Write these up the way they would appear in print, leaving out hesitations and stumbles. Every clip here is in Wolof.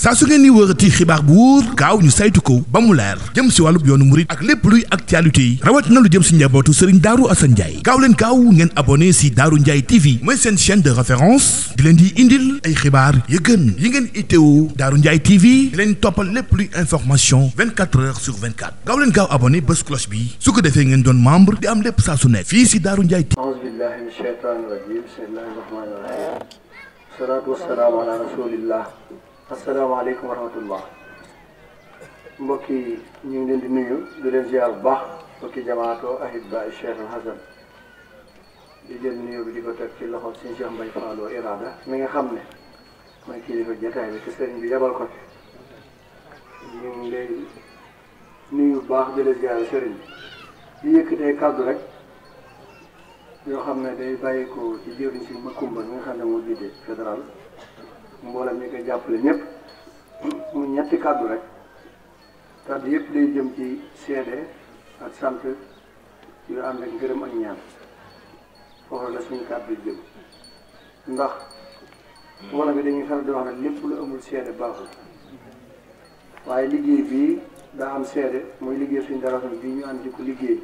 saa su ngeen ni wërati xibaar bu wóor gaaw ñu saytu ko ba mu leer jëm si wàllub yoonu murit ak lépp luy actualité yi rawat na lu jëm si njabootu Serigne Darou Assane Ndiaye gaaw leen gaaw ngeen abonné si Darou Ndiaye TV mooy seen chaîne de référence di leen di indil ay xibaar yu gën yi ngeen itteewu Darou Ndiaye TV di leen toppal lépp luy information 24 heures sur 24 gaaw leen gaaw abonné bés cloche bi su ko defee ngeen doon membre di am lépp saa su ne fii si Darou Ndiaye TV. A'uuzu billahi mina shaytaani rajiim bismillahi rahmaani rahiim salaatu wassalaamu ala rasulillah asalaamaaleykum wa rahmatullah mbokk yi ñu ngi leen di nuyu di leen ziar bu baax mbokki jamaato ahibba Cheikh Al Hasan di jël nuyu bi di ko teg ci loxo suñu Cheikh Mbaye Fallo Irada mi nga xam ne mooy kilifa jotaay bi te sëriñ bi yabal ko fi ñu ngi lay nuyu bu baax di leen ziar sëriñ bi di yëkkatee kàddu rek yoo xam ne day bàyyi ko ci jëriñ si Makumba mi nga xam ne moo jiite fédéral mboolem ñi koy jàppale ñëpp mu ñetti kàddu rek kàddu yëpp day jëm ci seede ak sant yu ànd ak ngërëm ak ñaan foofu la suñu kàddu jëm ndax wala bi dañuy faral di wax ne lépp lu amul seede baaxul waaye liggéey bii daa am seede muy liggéey suñu dara bii ñu ànd di ko liggéey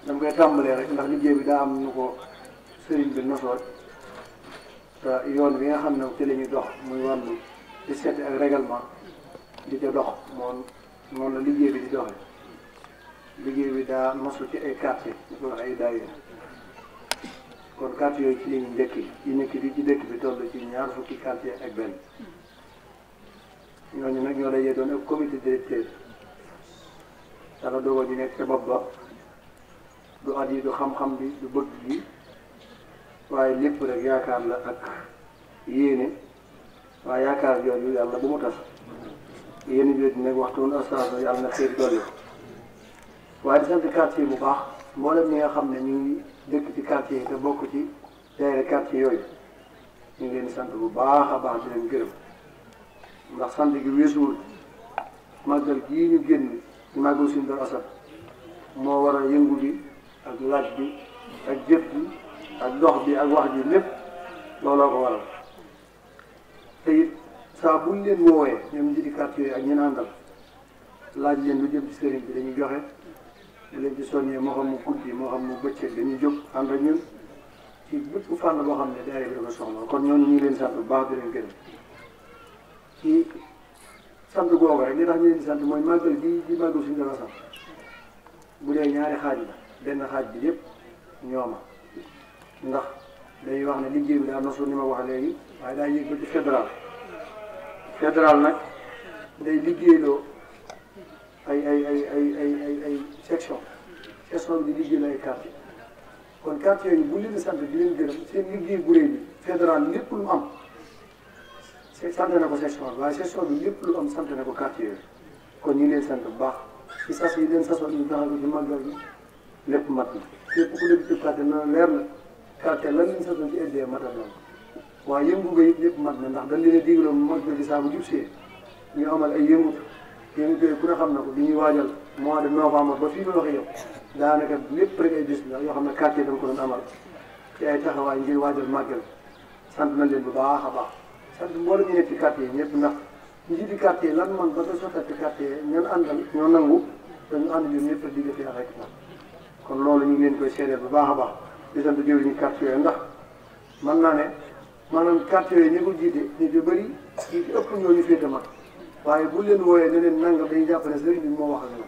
dama koy tàmbalee rek ndax liggéey bi daa am nu ko sëriñ bi nosoot te yoon bi nga xam ne ci la ñuy dox muy wàllu di seet ak règlement di ca dox moom la liggéey bi di doxee liggéey bi daa nosu ci ay quartier ñu ko wax ay daayira kon quartier yooyu ci li ñu njëkk yi nekk bi ci dëkk bi toll ci 20 fukki quartier ak benn ñooñu nag ñoo dajee doon ak comité directeur dara dogal di nekk ca bopp ba du at yi du xam-xam bi du bëgg bi waaye lépp rek yaakaar la ak yéene waaye yaakaar jooju yàlla bu mu tas yéene jooju nag waxtu woon astafurlah yàlla na xëy dolli ko waaye di sant quartier bu baax mboolem ñi nga xam ne ñu ngi dëkk ci quartier yi te bokk ci daayira quartier yooyu ñu ngi leen di sant bu baax a baax di leen gërëm ndax sant gi weesuwul màggal gii ñu génn ci màggal suñu Darou Assane moo war a yëngu bi ak laaj bi ak jëf bi ak dox bi ak wax ji lépp looloo ko waral te it saa buñ leen woowee ñoom njiiti quartier ak ñeen àndal laaj leen lu jëm ci sëriñ bi dañuy joxe bu leen ci soññee moo xam mu guddi moo xam mu bëccëg dañuy jóg ànd ak ñun ci bépp fànn boo xam ne daayira bi ko soxla kon ñooñu ñu ngi leen sant bu baax di leen gërëm ci sant googu rek li tax ñu leen di sant mooy màggal gi di màggal suñu Darou Assane bu dee ñaari xaaj la benn xaaj bi yëpp ñooma ndax day wax ne liggéey bi daa nosu ni ma wax léegi waaye daa yëg ba ci fédéral nag day liggéeyloo ay section bi di liggéeyloo ay quartier kon quartier yi bu leen di sant di leen gërëm seen liggéey bu réy bi fédéral lépp lu mu am sant na ko section bi waaye section bi lépp lu am sant na ko quartier yooyu kon ñu ngi leen sant bu baax ci sas yi leen sasoon ñu taxaw ko ci màggal bi lépp mat na képp ku nekk ci quartier na leer na quartier lan lañ sasoon ci aide matal na ko waaye yëngu nga it lépp mat na ndax dañ leen a digloo màggal gi saa bu jub see ñu amal ay yëngut yooyu ku ne xam na ko di ñuy waajal mois de novembre ba fii ma waxee yow daanaka lépp rek ay bis la yoo xam ne quartier dañ ko doon amal ci ay taxawaay ngir waajal màggal sant nañ leen bu baax a baax sant mboolem ñu nekk ci quartier yi ñëpp ndax njiiti quartier lan man ba nga sottati quartier ñan àndal ñoo nangu dañu ànd ñun ñëpp di def rek kon loolu ñu ngi leen koy seedeel bu baax a baax di sant jëwriñu quartier yooyu ndax mën naa ne maanaam quartier yooyu ñi ko jiite nit yu bëri ci ëpp ñooñu féete mag waaye bu leen wooyee ne leen nangam dañuy jàpp ne sëriñ bi moo wax ak ñoom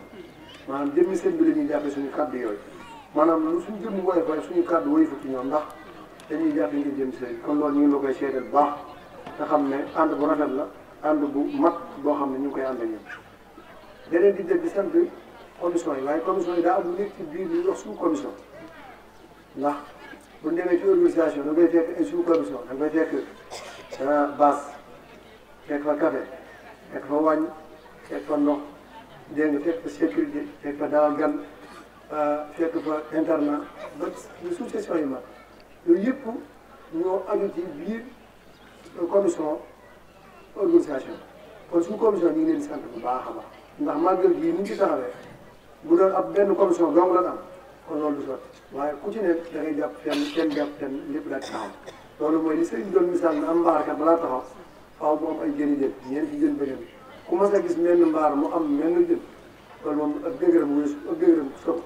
maanaam jëmmi sëriñ bi la ñuy jàppee suñu kàddu yooyu maanaam lu suñu jëmmi woyof waaye suñu kàddu woyofu ci ñoom ndax dañuy jàppe ngir jëm sëriñ kon loolu ñu ngi la koy seedeel bu baax nga xam ne ànd bu rafet la ànd bu mat boo xam ne ñu ngi koy ànd ak ñoom deneen di def di sant commission yi waaye commission yi daa am lu nekk ci biir ñu wax sous commission ndax bu ñu demee ci organisation da ngay fekk ay sous commission da ngay fekk base fekk fa café fekk fa wàññ fekk fa ndox dégg nga fekk fa sécurité fekk fa dalal gan fekk fa internat ba sous section yi mag yooyu yëpp ñoo aju ci biir commission organisation kon suñu commission ñu ngi leen di sant bu baax a baax ndax màggal gii ni ñu ci taxawee bu doon ab benn commission dong la am kon loolu du sotti waaye ku ci nekk da ngay jàpp fenn kenn jàpp fenn lépp daal di taxaw loolu mooy li sëriñ doon misaal na am mbaarkat balaa taxaw faaw mu am ay jëni jën ñeenti jën ba ngeen ku mas a gis menn mbaar mu am menn jën loolu moom ak dëgëram weesu ak dëgëram solo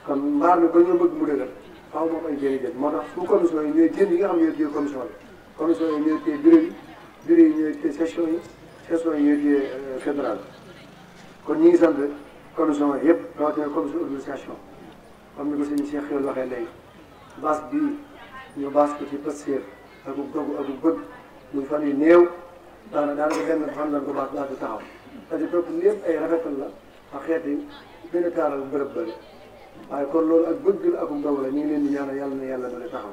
kon mbaar mi ba ñoo bëgg mu dëgër faaw mu am ay jëni jën moo tax su commission yi ñooy jën yi nga xam ne ñooy téye commission bi commission yi ñooy téye bureau yi bureau yi ñooy téye session yi ñooy téye fédéral kon ñi ngi sant commission yi yëpp rawatina commission organisation comme ni ko sëñ Cheikh Xewal waxee léegi base bii ñu base ko ci pasteur ak dogu ak bëgg muy fan yu néew daanaka benn fan lañ ko base bi taxaw parce que topp lépp ay rafetal la ak xeeti gën a taaral bërëb bëri waaye kon loolu ak bëgg la ak dogu la ñu ngi leen di ñaanal yàlla na yàlla doole taxaw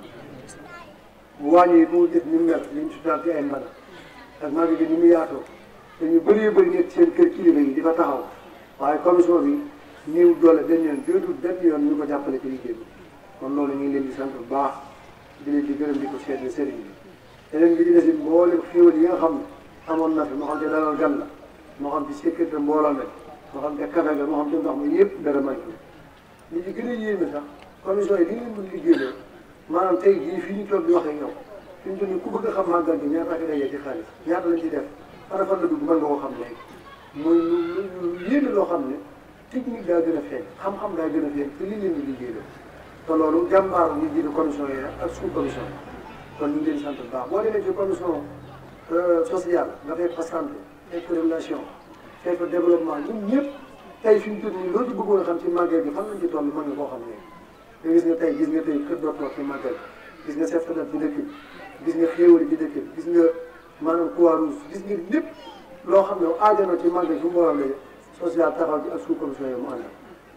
waañu yi mu gis ni mu mel liñ si daal ci ay mbana ak màgg gi ni mu yaatoo te ñu bëree bëri nekk seen kër kilifa yi di fa taxaw waaye commission bi néew doole benn yoon jootul benn yoon ñu ko jàppale ci liggéey bi kon loolu ñu ngi leen di sant bu baax di leen di gërëm di ko seetlu sëriñ bi yeneen bi di des it mboolem xéwal yi nga xam ne amoon na fi moo xam te dalal gan la moo xam ci sécurité mbooloo la moo xam te kafe la moo xam te ndox mi yëpp dara may li ci gën a yéeme sax commission yi li ngeen mën liggéey maanaam tey jii fii ñu toog di wax ak yow fi ñu toll nii ku bëgg a xam màggal gi ñaata ak dajee ci xaalis ñaata lañ ci def fan la dugg mën nga ko xam léegi mooy lu yéeme loo xam ne technique daa gën a feeñ xam-xam daa gën a feeñ te li leen di liggéey la te loolu jàmbaaru ñu jiite commission yi ak sous commission kon ñu ngi leen sant bu baax boo demee ci commission sociale nga fekk fa santé fekk fa relation fekk fa développement ñun ñëpp tey fi mu toll nii loolu ci bëggoon a xam ci màggal gi fan lañ ci toll mën nga koo xam ne te gis nga tey kër docteur ci màggal gis nga chef de ci dëkk bi gis nga xéewali ci dëkk bi gis nga maanaam Croix-Rouge gis nga lépp loo xam ne aajana ci màggal fi mu war a lay social taxaw ci ak sous commission yi mu àndal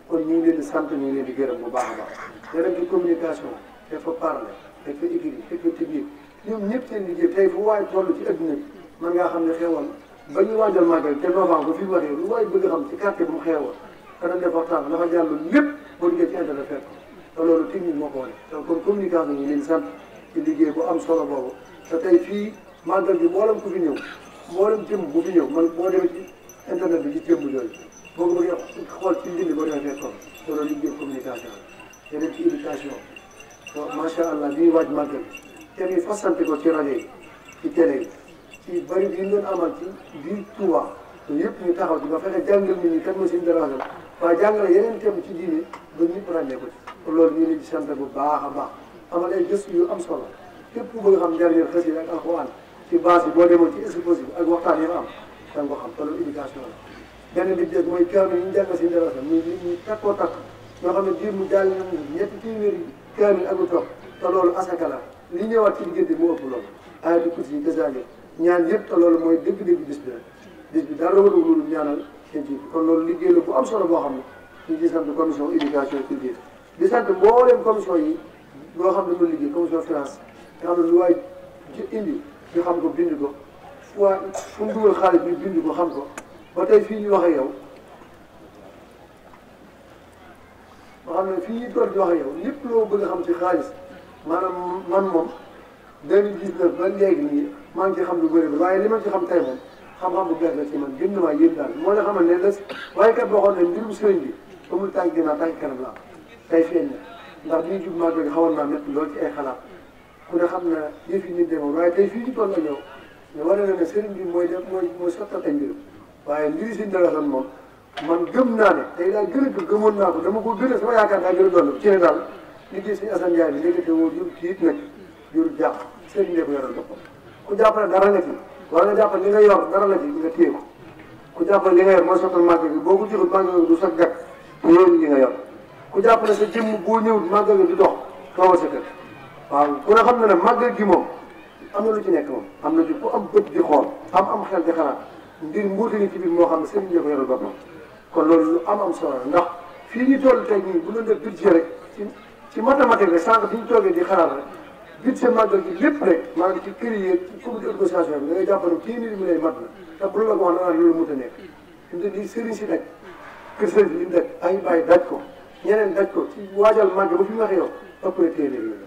kon ñu ngi leen di sant ñu ngi leen di gërëm bu baax a baax yeneen ci communication def fa parler def fa écrit def fa technique ñoom ñëpp seen liggéey tey fu waaye toll ci adduna bi mën ngaa xam ne xewoon ba ñu waajal màggal te novembre ba fi mu waxee lu waaye bëgg a xam ci quartier bu mu xewoon dana def waxtaan dafa jàll lépp boo duggee ci internet fekk te loolu technique moo ko wane te kon communication ñu leen sant ci liggéey bu am solo boobu te tey fii màggal bi mboolem ku fi ñëw mboolem jëm bu fi ñëw man boo demee ci internet bi ci jëmm yooyu boo ko bëggee xool ci mbind boo demee fekk ko te loolu liggéey communication te dem ci éducation macha allah bi ñuy waaj màggal te ñu fasante ko ci rajo yi ci télé yi ci bëri bi ñu doon amal ci biir Touba yëpp ñu taxaw ci ba fexe jàngal nit ñi kat ma seen dérangement waaye jàngale yeneen thème ci diine ba ñëpp ràññee ko ci loolu ñu leen di sant bu baax a baax amal ay gëstu yu am solo képp ku bëgg a xam njëriñu xasida ak alxuraan ci base bi boo demoon ci exposé bi ak waxtaan yi am da nga ko xam te loolu éducation la benn bi des mooy kaamil yi ñu jàng seen dérangement muy nit ñi takkoo takk ñoo xam ne diir mu jàll na ñetti téeméeri kaamil ak lu topp te loolu asaka la li ñëwaat ci diggante mu ëpp loolu ayatu kursi yi gazaali ñaan yëpp te loolu mooy dëgg-dëgg bis bi bis bi dara wadu loolu ñaanal seen ci kon loolu liggéey la bu am solo boo xam ne ñu ngi sant commission éducation culture di sant mbooleem commission yi loo xam ne ñu liggéey commission finance nga xam ne lu waay indi ñu xam ko bind ko fu mu dugal xaalis bi bind ko xam ko ba tey fii ñu wax ak yow ba xam ne fii ñu toog di wax ak yow lépp loo bëgg a xam ci xaalis maanaam man moom 2019 ba léegi nii maa ngi ci xam lu bëri bi waaye li ma ci xam tey moom xam-xam bu bees la ci man gën na maa yéen daal moo la xamal ne des waaye kat boo xoon ne mbirum sëriñ bi amul tànk ginnaaw tànk kanam la tey feeñ na ndax bii jub maa gi xawoon naa métti loolu ci ay xalaat ku ne xam na yëf yi nit demoon waaye tey fii ñu toll ak yow ñu wane na ne sëriñ bi mooy def mooy sottal ay mbirum waaye mbiri si dalasan moom man gëm naa ne tey daal gën a gëmoon naa ko dama ko gën a sama yaakaar daa gën a doon ci ne daal liggéey suñu Assane Ndiaye bi léegi woo jur tiit nag jur jàpp sëriñ bi ko yoral boppam ku jàpp ne dara nga ci wala nga jàpp li nga yor dara la ci nga téye ko ku jàpp ne li nga yor mooy sottal màggal gi boo ko joxul màggal gi du sa gàtt te yow li nga yor ku jàpp ne sa jëmm boo ñëwul màggal gi du dox toogal sa kër waaw ku ne xam na ne màggal gi moom am na lu ci nekk moom am na ci ku am bët di xool am xel di xalaat ngir mbuuti ni ci biir moo xam ne sëriñ bi ko yoral boppam kon loolu lu am solo la ndax fii ñu toll tey nii bu doon def budget rek ci mathématique rek sànq fi ñu toogee di xalaat rek budget màggal gi lépp rek maanaam ci kër yi ci comité organisation bi da ngay jàpp ne téeméeri millions mat na te bu la ko wax na loolu mënut a nekk fi mu ne nii sëriñ si daj kër sëriñ bi li mu daj ay bàyyi daj ko ñeneen daj ko ci waajal màgg ba fi mu waxee yow ëpp na téeméeri la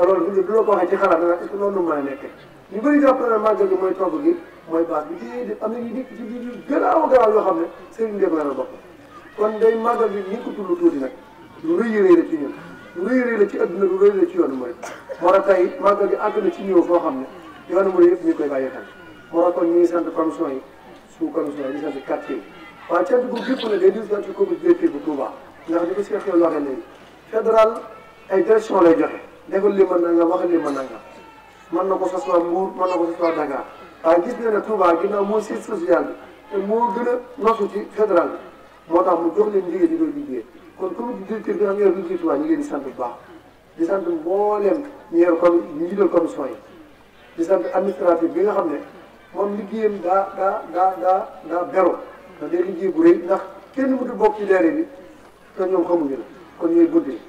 te loolu bu la ko waxee ci xalaat dana est-ce que loolu mën a nekkee ñu bëri jàpp na ne màggal gi mooy togg gi mooy baax bi di am na ñu nekk ci biir yu garaaw garaaw yoo xam ne sëriñ bi la bopp kon day màggal bi ñu ko tudd tuuti nag lu rëy rëy la ci ñun lu rëy rëy la ci adduna lu rëy la ci yoonu mooy moo tax tey màggal gi àgg na ci ñëw foo xam ne yoonu mooy yëpp ñu koy bàyyi xel moo tax kon ñu ngi sant commission yi sous commission yi di sant quartier yi waaye cant gu gépp ne day dugg ci comité directeur bu Touba ndax di ko Cheikh yoon waxee léegi fédéral ay direction lay joxe defal li mën nangam waxal li mën nangam mën na ko sos waa Mbour mën na ko sos waa Dakar waaye gis na ne Touba ginnaaw mooy siège social bi te moo gën a nosu ci fédéral bi moo tax mu jox leen liggéey di koy liggéey kon comité directeur bi nga xam ne yor liggéey Touba ñu ngi leen di sant bu baax di sant mbooleem ñu yor comme ñu jiital commission yi di sant administratif bi nga xam ne moom liggéeyam daa bero ndax day liggéey bu rëy ndax kenn mënut a bokk ci leere bi te ñoom xamuñu la kon ñooy buddi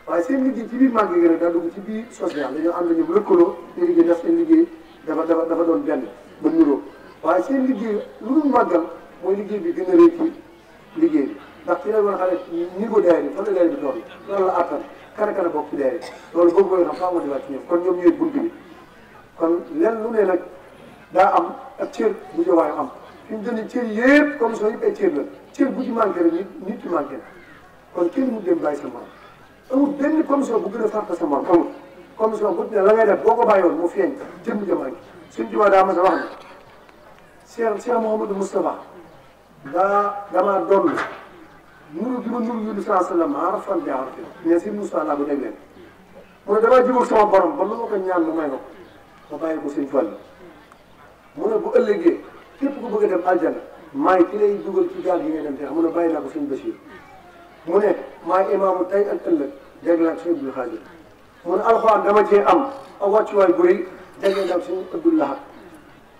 waaye seen liggéey ci biir màgg gi rek daa dugg ci biir social dañoo ànd ñoom lëkkaloo te liggéey ndax seen liggéey dafa doon benn ba nuroo waaye seen liggéey lu dul màggal mooy liggéey bi gën a rëy ci liggéey bi ndax ci la woon xale niveau daayira bi fan la daayira bi toll loolu la attan kan bokk ci daayira loolu boobu koy xam faa ma diwaat ci ñoom kon ñoom ñooy bunt bi kon lenn lu ne nag daa am ak cër bu jowaayu am fi mu jënd cër yëpp commission yëpp ay cër la cër bu ci manqué rek nit ci manqué kon kenn mu dem bàyyi sa morom amul benn commission bu gën a farta sa morom amul commission bu ne la ngay def boo ko bàyyoon mu feeñ cër bu ca manqué suñ tubaab daa mas a wax ne Cheikh Mouhamadou Moustapha damaa doon nuru gi ma nuru yu saa sallam arafan bi arafin mais si Moussa laa ko dégg leen mu ne damaa jubóog sama borom ba lu ma ko ñaan mu may ma ko ma bàyyi ko sëñ Fall mu ne bu ëllëgee képp ku bëgg a dem aljana maay ki lay dugal ci gaal gi ngay dem te mu ne bàyyi naa ko sëñ Bachir mu ne maay imaamu tey ak ëllëg dégg naa ko sëñ Abdul Xaadir mu ne alxuraan dama cee am ak wàccuwaay bu rëy dégg naa ko sëñ Abdul Lahad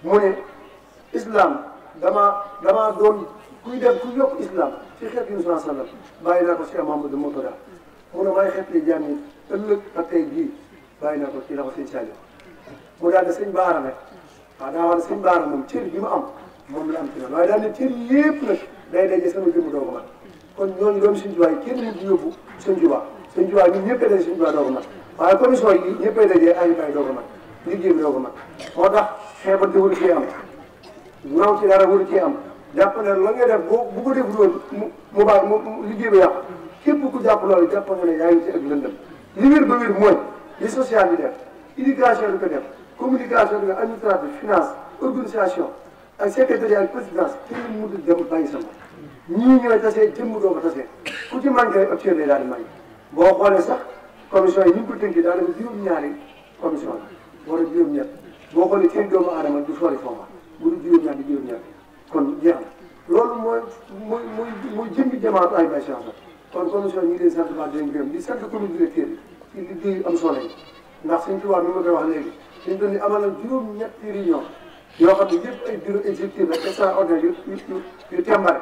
mu ne islam damaa doon kuy def ku yokk islam ci xeet yu saa sallam bàyyi naa ko si Mamadou Mourtada mu ne maay xeet li jaam yi ëllëg ak tey jii bàyyi naa ko ci la ko sëñ Saliou mu daal ne sëñ Baara nag waaw daa wax ne sëñ Baara moom cër bi ma am moom la am ci man waaye daal ne cër yëpp nag day daje sama jëmm doo ko mat kon ñooñu doon sëñ Tuubaa yi kenn mu di yóbbu sëñ Tuubaa ñun ñëppay daje sëñ Tuubaa doo ko mat waaye commission yi ñëppay daje ay bay doo ko mat liggéey bi doo ko mat moo tax xeebante waru cee am naw ci dara waru cee am jàpp ne la ngay def bu ko def loolu mu baax mu liggéey bi yàqu képp ku jàpp loolu jàpp nga ne yaa ngi ci ak lëndëm li wér ba wér mooy li social bi def éducation di ko def communication di ko administrative finance organisation ak secrétariat ak présidence kenn mu dem bàyyi sama ñii ñooy tasee jëmm doo ko tasee ku ci manqué rek option daal di manqué boo xoolee sax commission yi ni ñu ko tënkee daal dafa juróom-ñaari commission la wala juróom-ñett boo xoolee seen doomu aadama du sori foofa bu dul juróom-ñaar di juróom-ñett kon jeex na loolu mooy jëmmi jamaatu ay bay chance kon commission yi ñu ngi leen sant baax di leen gërëm di sant comité directeur bi ci liggéey am solo yi ndax suñ tubaab mi ma koy wax léegi suñ doon ni amal na juróom-ñetti réunion yoo xam ne yëpp ay bureau exécutif la extraordinaire yu tembare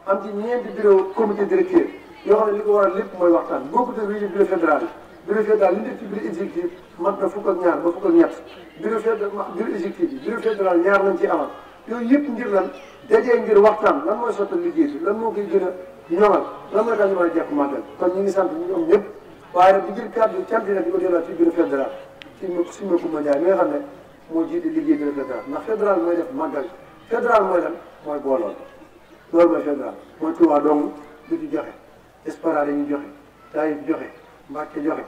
am ci ñeenti bureau comité directeur yoo xam ne li ko waral lépp mooy waxtaan beaucoup de réunion bureau fédéral bureau fédéral li ñu def ci bureau exécutif mat na fukk ak ñaar ba fukk ak ñett bureau exécutif bi bureau fédéral ñaar lañ ci amal yooyu yëpp ngir lan dajee ngir waxtaan lan mooy sottal liggéey bi lan moo koy gën a ñoŋal lan mooy tax ñu mën a jekk màggal kon ñu ngi sant ñoom ñëpp waaye nag di jël kàddu cant nag di ko delluwaat ci bureau fédéral suñu ma Kumba Ndiaye mi nga xam ne moo jiite liggéey bureau fédéral ndax fédéral mooy def màggal fédéral mooy lan mooy booloon loolu mooy fédéral mooy Touba dong du ci joxe Espara dañuy joxe Taïf joxe Mbacke joxe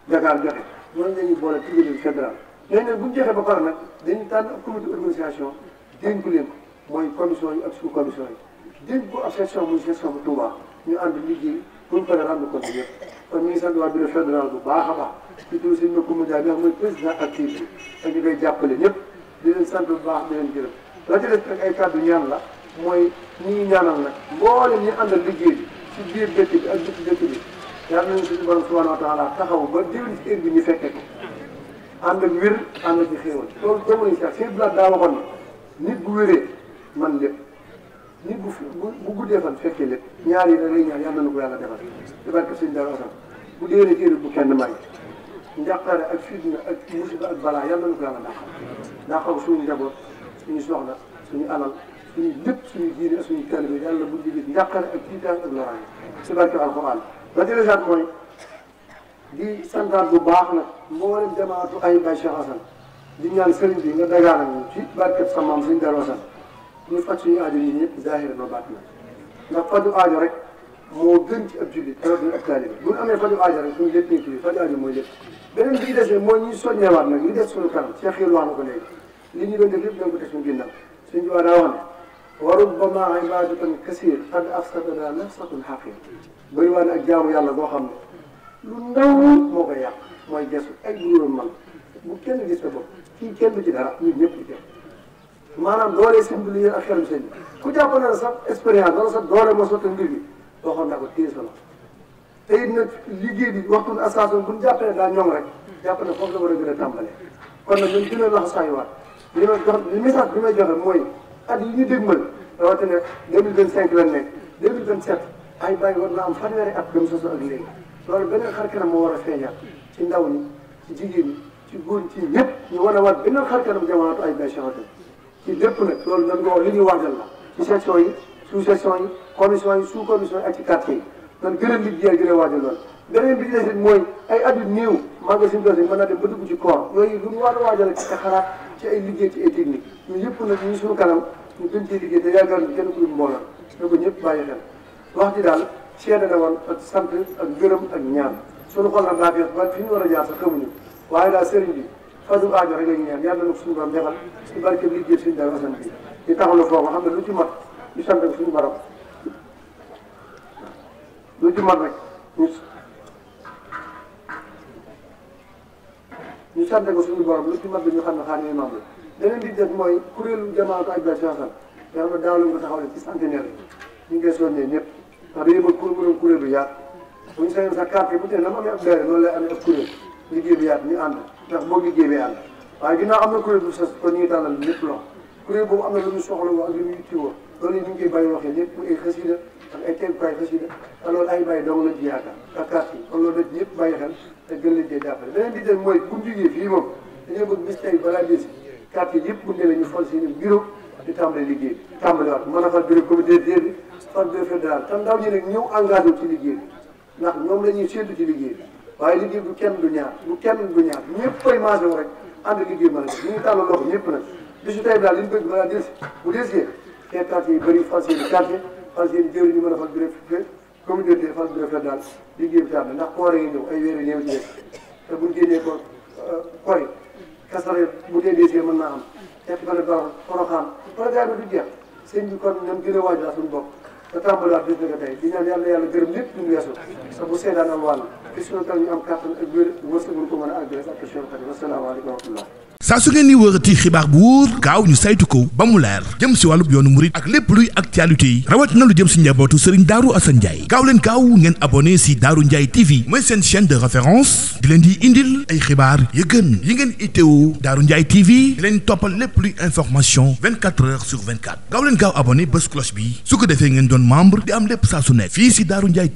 Dakar joxe ñooñu la ñuy boole ci liggéey fédéral léegi nag bu ñu joxee ba pare nag dañuy tànn ab comité organisation dénk leen ko mooy commission yi ak sous commission yi dénk ko ab section muy section bu Touba ñu ànd liggéey pour ñu paree rendre compte yëpp kon ñu ngi sant waa bureau fédéral bu baax a baax ci turu sëñ Macoumba Ndiaye bi nga xam mooy président actif bi ak ñu koy jàppale ñëpp di leen sant bu baax di leen gërëm la ci des nag ay kàddu ñaan la mooy ñi ngi ñaanal nag mboolem ñu àndal liggéey bi ci biir dëkk bi ak biti dëkk bi yàlla nañu suñu borom subhanahu wa taala taxaw ba déwén ci heure bi ñu fekkee ko ànd ak wér ànd ak ci xéewal loolu jamono si ak seen blaat daa waxoon ne nit bu wéree man lépp nit bu guddee fan fekkee lépp ñaar yi da lay ñaan yàlla na ko yàlla defal ci barke sëñ Dara Ousmane bu déwénee ci heure bu kenn may njàqare ak fitna ak musiba ak balaa yàlla na ko yàlla dàqal suñu njaboot suñu soxna suñu alal suñu lépp suñu diine ak suñu taalibe yàlla bu jógee njàqare ak tiitaan ak loraange ci barke alxuraan la ci desaat mooy di santaat bu baax nag mboolem jamaatu ay Baye Cheikh Assane di ñaan sëriñ bi nga dagaana ñu ci barke sa maam suñu Dara Ousmane ñu faj suñu aajo yi ñëpp zahira no baat na ndax faju aajo rek moo gën ci ab jullit rawatina ab taalibe bu ñu amee faju aajo rek suñu lépp faju aajo mooy lépp beneen bi ci des mooy ñuy soññewaat nag li des suñu kanam Cheikh Yél wax na ko léegi li ñu doon def lépp da nga ko teg suñu ginnaaw suñu jiwaa daa wax ne warul ba maa ibaadatan kasiir qad afsadana nafsatun xaqir bëri waa ne ak jaamu yàlla boo xam ne lu ndaw moo koy yàq mooy gesu ay juróom man bu kenn gis sa bopp fii kenn du ci dara ñun ñëpp di def maanaam doole sëñ bi li yéen ak xelum sëñ bi ku jàpp na sax expérience wala sax doole moo sotti mbir bi waxoon na ko téye sa loxo te it nag liggéey bi waxtu association bu ñu jàppee ne daa ñoŋ rek jàpp ne foofu la war a gën a tàmbalee kon nag ñun gën a lax saa yu waat li ma jox message bi may joxe mooy at yi ñu dégmal rawatina 2025 la nekk 2027 ay bàyyi war na am fanweeri at gëm sosu ak léegi loolu beneen xar kanam moo war a feeñaat ci ndaw ñi ci jigéen ñi ci góor ñi ci ñëpp ñu wan a waat beneen xar kanam jamono ay bay changé ci lépp nag loolu dañ ko li ñuy waajal la ci section yi sous section yi commission yi sous commission yi ak ci quartier yi dan gën a liggéeyal gën a waajal loolu beneen bi ci des mooy ay at yu néew magasin dosi mën naa dem ba dugg ci koor yooyu lu ñu war a waajal ci xalaat ci ay liggéey ci ay technique ñu yëpp nag ñu suñu kanam ñu gën cee liggéey te yaakaar ni kenn ku dul mbooloo na ko ñëpp bàyyi xel wax ji daal seede na woon ak sant ak gërëm ak ñaan suñu xol nag daa fees ba fi ñu war a jaar sax xamuñu waaye daal sëriñ bi faju aajo rek la ñu ñaan yàlla na ko suñu borom defal ci barke liggéey suñu dara asan bi di taxalu foofu xam ne lu ci mat ñu sant ko suñu borom lu ci mat rek ñu sant ko suñu borom lu ci mat bi ñu xam ne xaar imam la beneen bi des mooy kuréelu jamaatu aj ba nga xam ne daaw la ko taxawale ci centenaire bi ñu ngi koy soññee ñëpp ndax dañuy bëgg kuréel bu yaatu bu ñu sañoon sax quartier bu tee na mu amee ab daayira loolu lay amee ab kuréel liggéey bi yaatu ñu ànd ndax boo liggéey bi ànd waaye ginnaaw am na kuréel bu sos kon ñu ngi tàllal lépp loxo kuréel boobu am na lu ñu soxla woo ak lu ñu yittewoo loolu ñu ngi koy bàyyi waxee lépp muy ay xasida ak ay tegukaay xasida te loolu ay bàyyi dong lañ ci yaakaar ak quartier kon loolu dañ ñëpp bàyyi xel te gën leen cee jàppale beneen bi des mooy bu ñu jógee fii moom dañoo bëgg bis tey balaa des quartier yëpp bu ñu demee ñu fal seen bureau di tàmbale liggéey bi tàmbaliwaat mën a fal bureau comité bi fal bureau fédéral te ndaw ñi nag ñëw engagé wu ci liggéey bi ndax ñoom la ñuy séntu ci liggéey bi waaye liggéey bu kenn du ñaar ñëpp koy maase wu rek ànd liggéey mën a def ñu ngi tàllal loxo ñëpp nag bisu tey daal li ñu bëgg balaa des bu desee te quartier yi bëri fal seen quartier fal seen jëwri ñu mën a fal bureau communauté fal bureau fédéral liggéey bi tànn ndax koor yi ñëw ay weer yi ñëw ci des te buñ génnee ko kori kasare bu dee desee mën naa am fekk fa ne baax Porokhane programme bi du jeex sëñ bi kon ñoom gën a waajal suñu bopp te tàmbaliwaat bis nga tey di ñaan yàlla gërëm lépp ñu weesu te bu seedaan am wàll bis nga tal ñu am kàttan ak wér wërsëg ko mën a àggale ak question xarit wasalaamaaleykum wa rahmatullah saa su ngeen di wërati xibaar bu wóor gaaw ñu saytu ko ba mu leer jëm si wàllub yoonu murit ak lépp luy actualité yi rawat na lu jëm si njabootu Serigne Darou Assane Ndiaye gaaw leen gaaw ngeen abonné si Darou Ndiaye TV mooy seen chaîne de référence di leen di indil ay xibaar yu gën yi ngeen itteewu Darou Ndiaye TV di leen toppal lépp luy information 24 heures sur 24 gaaw leen gaaw abonné bés cloche bi su ko defee ngeen doon membre di am lépp saa su nekk fii si Darou Ndiaye